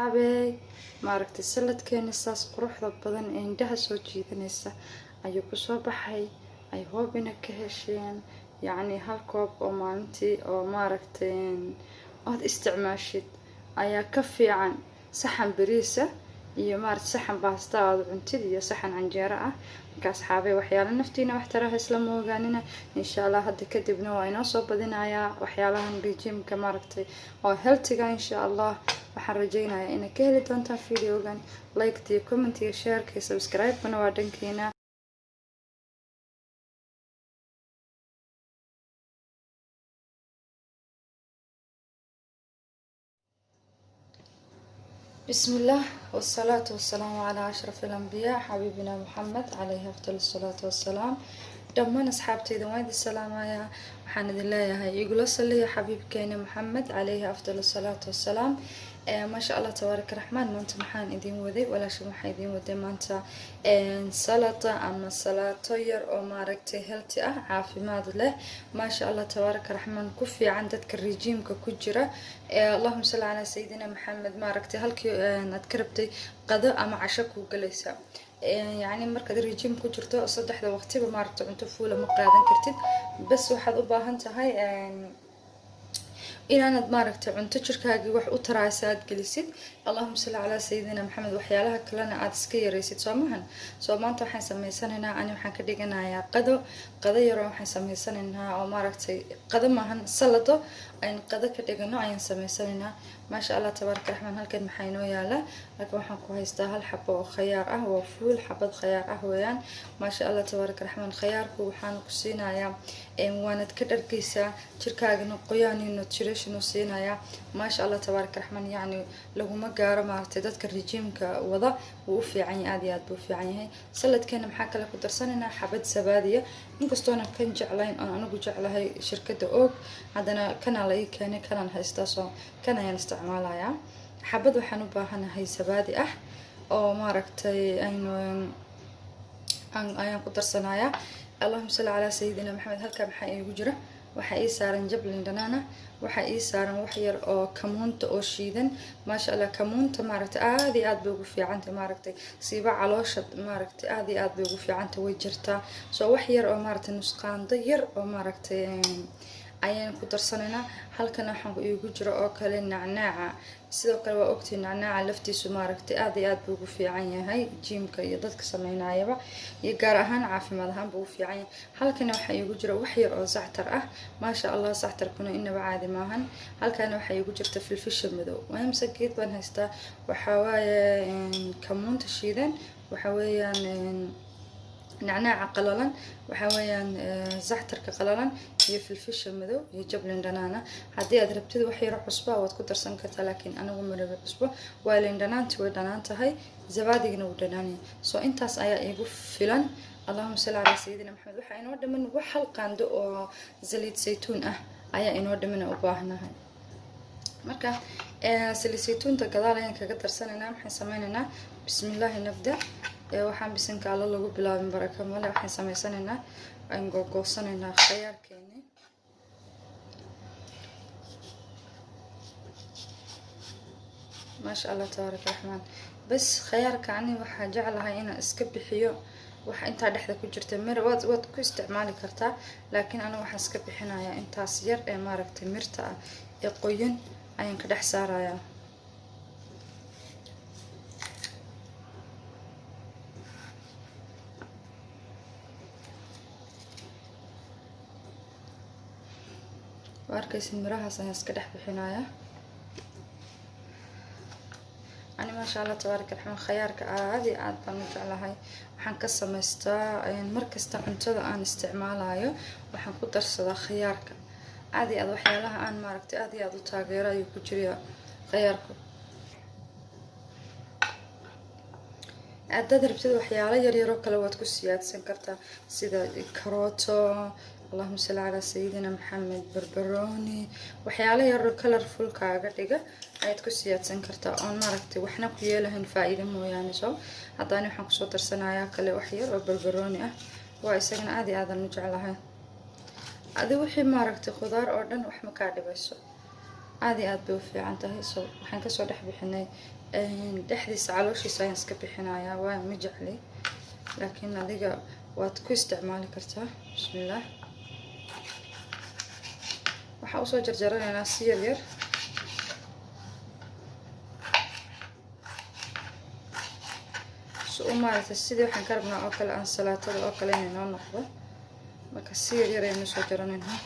Abey, maaragtay, saladkeena saas quruxda badan ee indhaha soo jiidanaysa ayuu kusoo baxay. I hope inaad ka hesheen. Yacni hal koob oo maalintii oo maaragtay ood isticmaashid ayaa ka fiican saxan bariisa iyo maaragtay saxan baasta aad cuntid iyo saxan canjeero ah. Marka asxaabay, waxyaala naftiina wax taraha isla moogaanina. Insha Allah hadda kadibna waa inoo soo badinayaa waxyaalahan regime-ka, maaragtay, oo healthy-ga. Insha Allah waxaan rajaynayaa inaad ka heli doontaan videogan. Like-tiyo, comment-iga, share-ka iyo subscribe-kuna waa dhankiina. بسم الله والصلاة والسلام على أشرف الأنبياء حبيبنا محمد عليه أفضل الصلاة والسلام. Dhammaan asxaabteyda waan idin salaamayaa. Waxaan idin leeyahay igula saliya xabiibkeena Maxamed calayhi afdal asalaatu wassalaam. Maasha Allah, tabaaraka raxmaan. Maanta maxaan idin waday? Walaashan waxaan idin waday maanta salata ama salaato yar oo maaragtay healthy ah, caafimaad leh, maasha Allah, tabaaraka raxmaan, ku fiican dadka rejiimka ku jira. Allahuma salli calaa sayidina Maxamed. Maaragtay, halkii aad ka rabtay qado ama casho kuu galaysa. Yacni markaad rejiim ku jirto, saddexda waqtiba maaragtay cunto fuula ma qaadan kartid. Bas waxaad u baahan tahay inaanad maaragtay cunto jirkaagii wax u taraasa aad gelisid, allahuma salli calaa sayidina Maxamed, waxyaalaha kalena aad iska yaraysid. Soo mahan? Soo maanta waxaan sameysanaynaa, ani waxaan ka dhiganayaa qado, qado yaroo waxaan sameysanaynaa oo maaragtay qado maahan, salado ayn qado ka dhigano ayaan sameysanaynaa. Maasha Allah, tabaaraka raxmaan. Halkan maxaa inoo yaala? Halkan waxaan ku haystaa hal xabo oo khayaar ah. Waa fuul xabad khayaar ah weeyaan. Maasha Allah, tabaaraka raxmaan. Khayaarku waxaan ku siinayaa, waanad ka dhargaysaa, jirkaagana qoyaan iyo nutrition uu siinayaa. Maasha Allah, tabaaraka raxmaan. Yacni laguma gaaro, maaragtay, dadka rejiimka wada wuu u fiican yahay, aad iyo aad buu u fiican yahay. Saladkeena maxaa kale ku darsanaynaa? Xabad sabaadiya. Inkastoona kan jeclayn oon anigu jeclahay shirkadda Og, haddana kanaa la ii keenay, kanaan haystaa, soo kan ayaan isticmaalayaa. Xabad waxaan u baahanahay sabaadi ah oo maaragtay aynu ayaan ku darsanayaa. Allahuma salli calaa sayidina Maxamed. Halkaa maxaa iigu jira? Waxaa ii saaran jablin dhanaana, waxaa ii saaran wax yar oo kamuunta oo shiidan. Maasha Allah, kamuunta maaragtay aad iyo aad bay ugu fiicantay, maaragtay, siiba caloosha, maaragtay, aad iyo aad bay ugu fiicantay, way jirtaa. Soo wax yar oo maaragtay nusqaando yar oo maaragtay ayaan ku darsanaynaa. Halkan waxaan iigu jiro oo kale nacnaaca. Sidoo kale waa ogtiin nacnaaca laftiisu maaragtay aad iyo aad buu ugu fiican yahay gym-ka iyo dadka sameynayaba, iyo gaar ahaan caafimaad ahaan buu ugu fiican yahay. Halkana waxaa iigu jira wax yar oo zactar ah. Maasha Allah, zactarkuna inaba caadi maahan. Halkana waxaa iigu jirta filfisha madow. Imse geed baan haystaa? Waxaa waaye kamuunta shiidan, waxa weeyaan nacnaaca qalalan, waxaa weeyaan zactarka qalalan iyo filfisha madow iyo jablin dhanaana. Haddii aad rabtid wax yaro cusba waad ku darsan kartaa, laakiin anigu ma rabi cusbo. Waa lin dhanaanti, way dhanaan tahay, zabadigana wuu dhanaanyahay. So intaas ayaa iigu filan. Allahuma salli calaa sayidina Maxamed. Waxaa inoo dhiman wax hal qaando oo saliid saytuun ah ayaa inoo dhiman u baahnahay. Marka saliid saytuunta gadaal ayaan kaga darsanaynaa. Maxaan sameynaynaa? Bismillaahi nabda. Waxaan bisinka Alla lagu bilaabin baraka male. Waxaan sameysanaynaa, aan googoosanaynaa khayaarkeeni. Maasha Allah, tabaaraka raxmaan. Bas khayaarka ani waxaa jeclahay inaan iska bixiyo waxa intaa dhexda ku jirta. Mir waad ku isticmaali kartaa, laakiin aniga waxaan iska bixinayaa intaas yar ee maaragtay mirta ah ee qoyan ayaan ka dhex saarayaa. Waa arkaysin, mirahaas ayaan iska dhex bixinayaa ani. Maasha Allah, tabaaraka raxmaan. Khayaarka aad iyo aad baan u jeclahay. Waxaan ka samaystaa markasta cuntada aan isticmaalayo, waxaan ku darsadaa khayaarka. Aad iyo aad waxyaalaha aan maaragtay aad iyo aad u taageero ayuu ku jiriya khayaarku. Haddaad rabtid waxyaalo yaryaroo kale waad ku siyaadsan kartaa, sida karooto, allahuma salli calaa sayidina Maxamed, barbaroni, waxyaalo yaroo colorful kaaga dhiga ayaad ku siyaadsan kartaa oon maaragtay waxna ku yeelahayn faa-iido mooyaane. So haddana waxaan kusoo darsanayaa kale wax yar oo barbaroni ah. Waa isagana aad iyo aadan u jeclahay. Adi wixii maaragtay khudaar oo dhan wax ma kaa dhibayso, aad iyo aad bay u fiican tahay. So waxaan kasoo dhex bixinay Dhexdiisa, calooshiisa ayaan iska bixinayaa, waayo ma jecli, laakiin adiga waad ku isticmaali kartaa. Bismillaah. Waxaan usoo jarjaranaynaa si yar yar. Si u maaragtay sidii waxaan ka rabnaa oo kale ansalaatada oo kale inay noo noqdo. Marka si yar yar ayaan usoo jaranaynaa.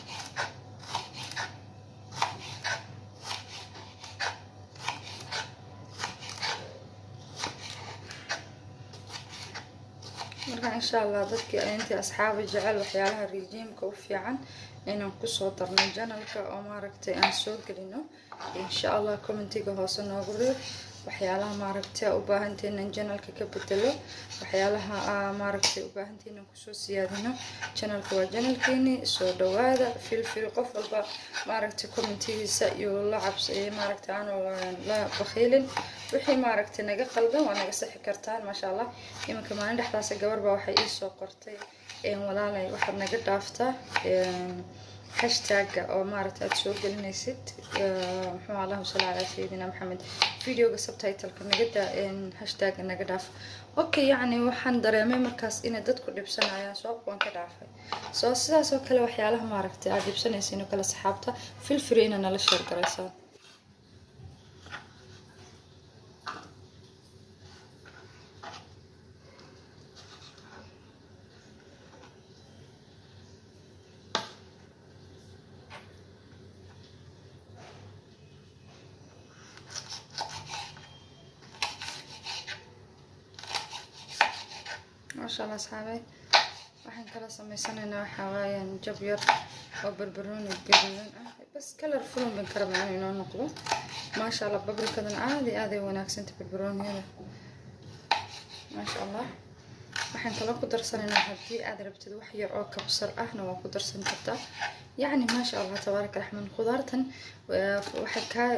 Marka insha Allah dadkii intii asxaabi jecel waxyaalaha rejiimka u fiican inaan kusoo darno channelka oo maaragtay aan soo gelino, insha Allah commentiga hoose noogu reeb waxyaalaha maaragtay u baahantahay inaan channelka ka bedelo, waxyaalaha maaragtay u baahantahay inaan kusoo siyaadino. Channelka waa channelkeeni, soo dhawaada. Feel free, qof walba maaragtay commentigiisa iyo la cabs maaragtay aanu la bakhiilin. Wixii maaragtay naga qaldan waa naga sixi kartaan, maasha Allah. Iminka maalin dhexdaas gabar baa waxay ii soo qortay: "Walaalay, waxaad naga dhaaftaa hashtagga oo maaragtay aada soo gelinaysid, muxuu, allahuma salli calaa sayidina Maxamed, videoga subtitleka naga daa, hashtagga naga dhaaf." Okay, yacni waxaan dareemay markaas inay dadku dhibsanayaan, soo waan ka dhaafay. So sidaas oo kale waxyaalaha maaragtay aada dhibsanaysiin oo kale, asxaabta, feel free inaa nala share garaysaan. Maasha Allah asxaabey, waxaan kala sameysanaynaa waxaa waayaan jab yar oo barbarooni gaduudan ah, bas colorful ban ka rabnaa inuu inoo noqdo, maasha Allah. Paprikadan aad iyo aad ay wanaagsantay, barbarooniyada, maasha Allah. Waxaan kaloo ku darsanaynaa, haddii aad rabtid, wax yar oo kabsar ahna waa ku darsan kartaa. Yacni maasha Allah, tabaaraka raxmaan. Khudaartan waxay kaa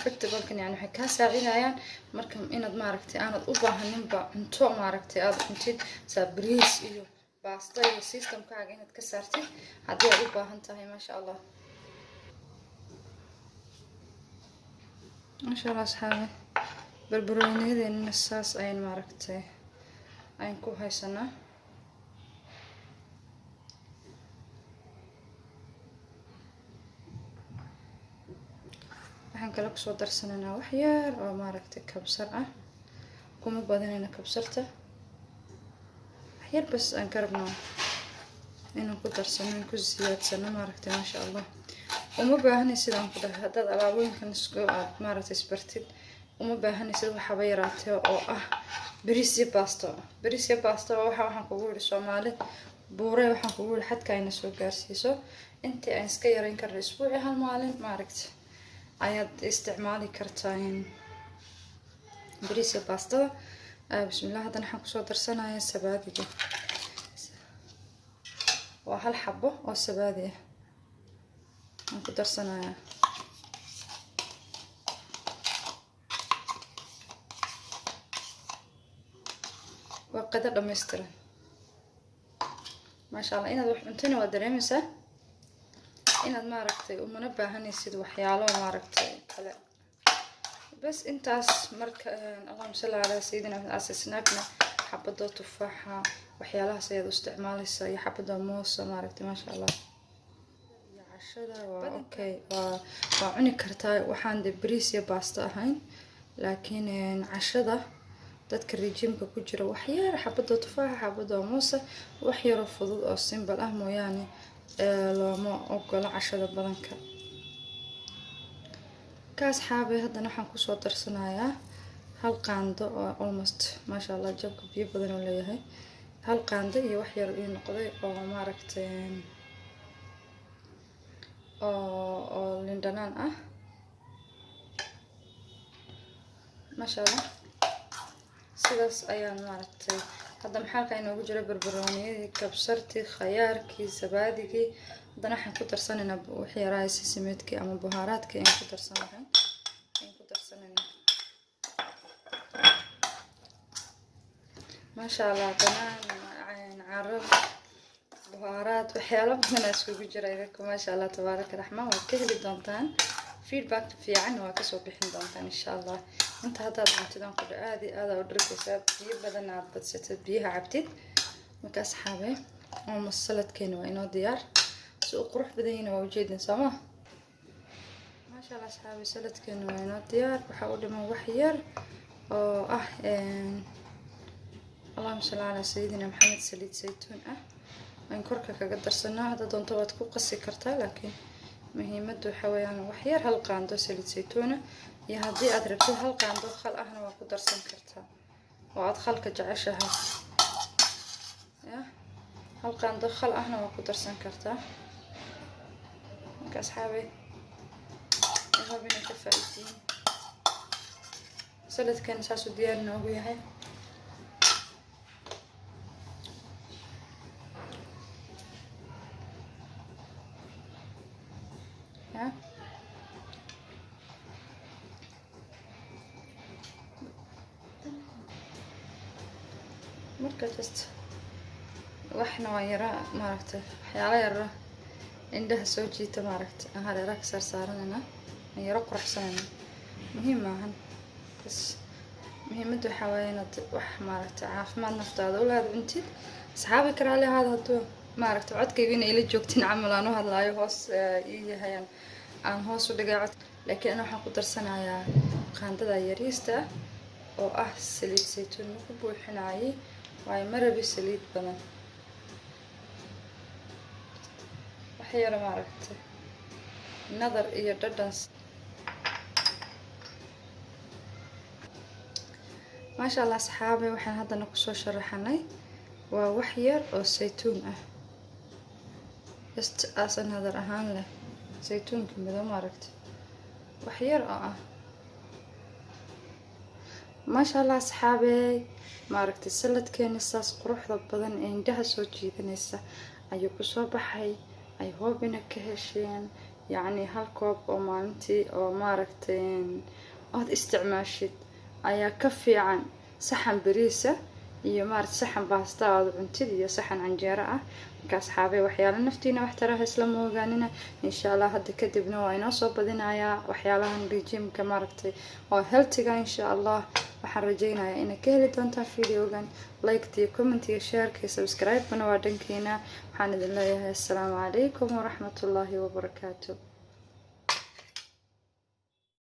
vegetablkan yani waxay kaa saacidayaan marka inaad maaragtay aanad u baahaninba cunto maaragtay aada cuntid saa bariis iyo baasta iyo systemkaaga inaad ka saartid haddii aad u baahan tahay, maasha Allah. Maasha Allah asxaabe, barbarooniyadeena saas ayan maaragtay ayaan ku haysanaa. Waxaan kale kusoo darsanaynaa wax yar oo maaragtay kabsar ah. Kuma badanayna kabsarta, wax yar bas aan ka rabnaa inaan ku darsano, in ku siyaadsano maaragtay, maasha Allah. Uma baahanay, sidaan ku dhahay, haddaad alaabooyinkan isku aad maaragtay isbartid, uma baahanaysid waxaba yaraatee oo ah bariis iyo baasto. Bariis iyo baasto waxaan kugu yidhi Soomaali buuray, waxaan kugu yidhi xadka ayna soo gaarsiiso. Intii aan iska yarayn karno, isbuuci hal maalin maaragtay ayaad isticmaali kartaa bariis iyo baastada. Bismillah. Haddana waxaan kusoo darsanayaa sabaadiga. Waa hal xabo oo sabaadi ah aan ku darsanayaa. Waa qado dhammaystiran, maasha Allah. Inaad wax cuntana waa dareemaysaa, inaad maaragtay umana baahanaysid waxyaalo maaragtay kale. Bas intaas. Marka allahuma salli calaa sayidina as snackna xabado tufaaxa, waxyaalahaas ayaad u isticmaalaysaa, iyo xabada moosa maaragtay, maasha Allah. Iyo cashada waa okay, waa cuni kartaa waxaan de bariis iyo baasto ahayn. Laakiin cashada dadka rejiimka ku jira, waxyar xabada tufaaxa, xabada moosa, wax yaroo fudud oo simple ah mooyaane, looma ogola cashada badanka ka. Asxaabay, haddana waxaan kusoo darsanayaa hal qaando oo almost, maasha Allah, jabka biyo badan oo leeyahay. Hal qaando iyo wax yar ii noqday oo maaragtay oo lindhanaan ah, maasha Allah. Sidaas ayaan maaragtay. Hadda maxaa halkaa inoogu jira? Barbarooniyadii, kabsartii, khayaarkii, sabaadigii. Haddana waxaan ku darsanaynaa wixii yaraaya sisimeedkii ama buhaaraadkii ayaan ku darsan lahayn ayaan ku darsanaynaa, maasha Allah. Dhanaan, carab, buhaaraad, waxyaalo badan iskugu jira idinku, maasha Allah, tabaaraka raxmaan. Waad ka heli doontaan, feedback fiican waa kasoo bixin doontaan insha Allah. Inta haddaad cuntid, aan ku dha, aad iyo aad aa u dhargaysaa, biyo badan aad badsatid, biyaha cabtid. Marka asxaabe, almost saladkeena waa inoo diyaar. Si uu qurux badan yahina waa ujeedin, sooma? Maasha Allah, asxaabe, saladkeena waa inoo diyaar. Waxaa u dhiman wax yar oo ah, allahuma salli calaa sayidina Maxamed, saliid saytuun ah aan korka kaga darsanaa. Hadda doonto waad ku qasi kartaa, laakiin muhiimaddu waxa weeyaan wax yar, hal qaando saliid saytuuna, iyo haddii aad rabtid hal qaando khal ahna waa ku darsan kartaa, oo aad khalka jeceshahay ya, hal qaando khal ahna waa ku darsan kartaa. Marka asxaabe, I hope inay ka faa'iidiin. Saladkan saasuu diyaar noogu yahay. Ya, marka just waxna waa yara, maaragtay, waxyaala yara indhaha soo jiita, maaragtay, aan hareeraha ka saar saaranayna, aan yaro quruxsanayna. Muhiim maahan, bas muhiimadda waxaa waaye inaad wax, maaragtay, caafimaad naftaada ulaad cuntid. Asxaabi karaali ahaada hadduu, maaragtay, codkayga inay ila joogtin camal aan u hadlaayo, hoos ii yahay, aan hoos u dhigay cod, laakiin ana waxaan ku darsanayaa qaandada yariista ah oo ah saliid saytuun. Ma ku buuxinayay, waayo ma rabi saliid badan. Wax yaro, maaragtay, nadar iyo dhadhan. Maasha Allah, asxaabe, waxaan haddana kusoo sharaxanay waa wax yar oo saytuun ah, just as another ahaan leh saytuunka madow, maaragtay, wax yar oo ah. Maasha Allah, asxaabey, maaragtay, saladkeena saas quruxda badan ee indhaha soo jiidanaysa ayuu kusoo baxay. I hope ina ka hesheen. Yacni hal koob oo maalintii oo, maaragtay, aada isticmaashid ayaa ka fiican saxan bariisa iyo, maaragtay, saxan baasta aada cuntid iyo saxan canjeero ah. Marka asxaabey, waxyaala naftiina wax taraha isla moogaanina. Insha Allah hadda kadibna waa inoo soo badinayaa waxyaalahan regime-ka, maaragtay, oo healthy-ga. Insha Allah waxaan rajeynayaa inaad ka heli doontaan videogan. Like-tiyo, comment-iga, share-ka iyo subscribe-kana waa dhankiina. Waxaan idin leeyahay assalaamu calaykum waraxmatullaahi wabarakaatu.